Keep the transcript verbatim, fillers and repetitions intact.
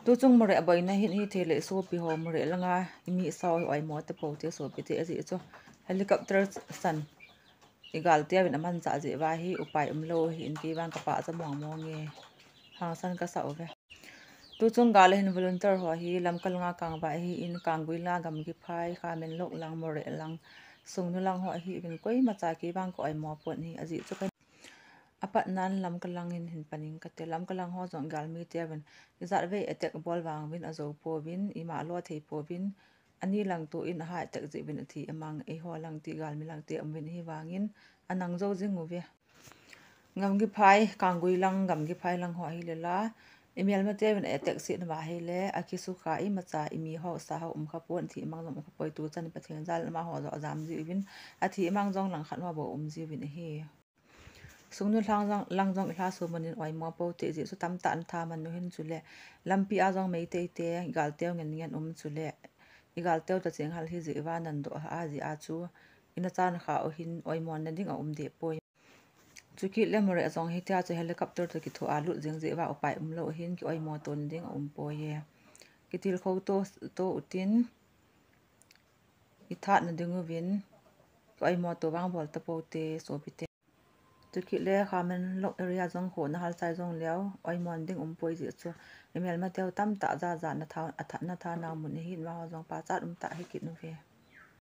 Tuchung Moreh boina hin hithei le sopi ho Moreh langa imi sao hi oimo tapou te sopite ajeh chu helicopter san igalteuvin amanchah jeh uva hi upai umlou ahin kei vang kapachat mong mong e. Hangsan kasah uve. Tuchung gal a hin volunteer ho hi Lamka langa kangvah ahin Kanggui langa gamgi phai, Khamenlok lang, Moreh lang, Sungnu lang ho ahiuvin koimacha kei vang ka oimo pon ahi ajeh chu ka Apatnan Lamka lang in hin paning kate, Lamka lang ho jong galmi teuvin ijat vei attack bol vang uvin ajou pouvin, ima lo thei pouvin, ani lang toh in aha attack jeh uvin athi amang, eiho lang ti galmi lang te aum uvin ahivangin anang jou jing uve. Gamgi phai, Kanggui lang, gamgi phai lang ho ahile la, imelma teuvin attack set uva ahile, akisukha imacha imi ho sa ho umkha pon, athi amang jong umkha poi, tuchan Pathen jal in amaho jong ajam jiuvin, athi amang jong langkhat ho bou um jiuvin ahi. Sungnu lang jong, lang jong ilha sumun in oimo pou te jeh chu tamtah in tha man u hin chule, lampi a jong Meitei te igalteu ngen ngen um chule, igalteu tacheng hal hijeh uva nandoh ha ajeh a chu, ina chan kha u hin oimona ding aum deh poi. Chukit le Moreh jong hitia chu helicopter toh kithoa lut jeng jeh uva upai umlou ahin ki oimo tona ding aum poi e. Kitilkhou to, to utin, ithatna ding uvin, ki oimo to vang bol tapou te sopite. Chukit le Khamenlok area jong khona halchai jong leu, oimona ding umpoi jeh chu, imelmateu tamtah jaja na tha, atha, na thanau mun ahin, amaho jong pachat umtah hikit uve.